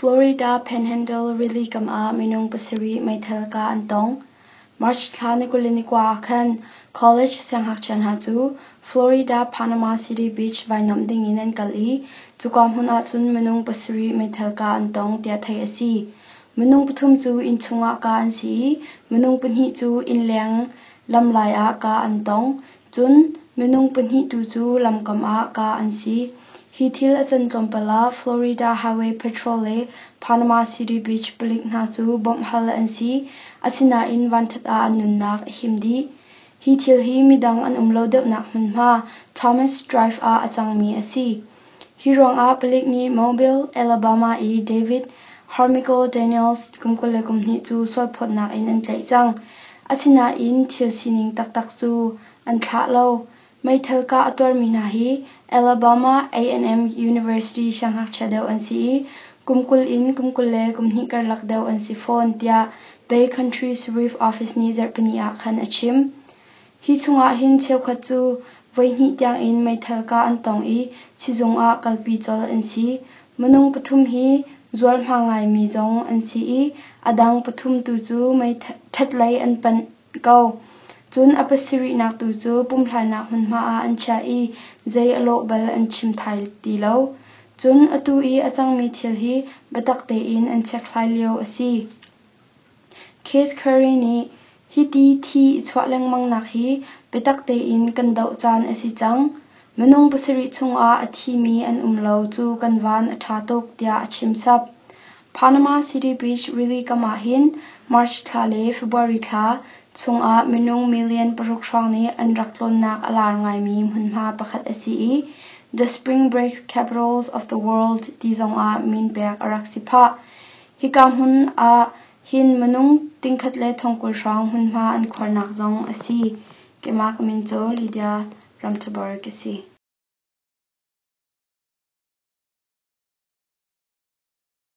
Florida Panhandle rili kam ah minung pasarih meithal kah an tong. March thla ni 21 ah khan college siangngakchia hna cu Florida Panama City Beach vai nuamh dingin an kal i cuka hmun ahcun minung pasarih meithal kah an tong tiah theih a si. Minung pathum cu innchung ah kah an si i minung pahnih cu innleng lamlai ah kah an tong. Cun minung pahnih tu cu lamkam ah kah an si. Hi thil a can tlawmpal ah Florida Highway Patrol le Panama City Beach palik hna cu bawmh hal an si. Asinain vanṭhat ah an nunnak a him dih. Hi thil hi midang an um lo deuhnak hmunhma Thomas Drive ah a cangmi a si. Hi ruangah palik nih Mobile, Alabama i David Harmichael Daniels kum 22 cu sualphawtnak in an tlaih cang. Asinain thil sining taktak cu an thlah lo. Meithal kah a tuarmi hna hi Alabama A&M University siangngakchia deuh an si i kum 20 in kum 22 karlak deuh an si fawn tiah Bay Country Sheriff Office nih zarhpini ah khan a chim. Hi chungah hin cheukhat cu voihnih tiangin meithal kah an tong i sizung ah kalpi colh an si. Minung pathum hi zualhma ngaimi zong an si i a dang pathum tu cu ṭhatlei an panh ko. Cun a pasarihnak tu cu pumhlainak hmunhma ah an chiah i zei a lawh bal an chim thai ti lo. Cun atu i a cangmi thil hi biatak tein an chekhlai lio a si. Keith Curry nih hiti thi i chuah lengmangnak hi biatak tein kan doh caan a si cang. Minung pasarih chungah a thimi an um lo cu kan van a ṭha tuk tiah a chim chap. Panama City Beach rili kam ah hin March thla le February thla chungah minung million paruk hrawng nih an rak tlawnnak a lar ngaimi hmunhma pakhat a si i The Spring Break Capitals of the World ti zongah min pek a rak si phah. Hika hmun ah hin minung tingkhat le thongkul hrawng hmunhma an khuarnak zong a si. Keimah ka min cu Lydia Ramthabar ka si.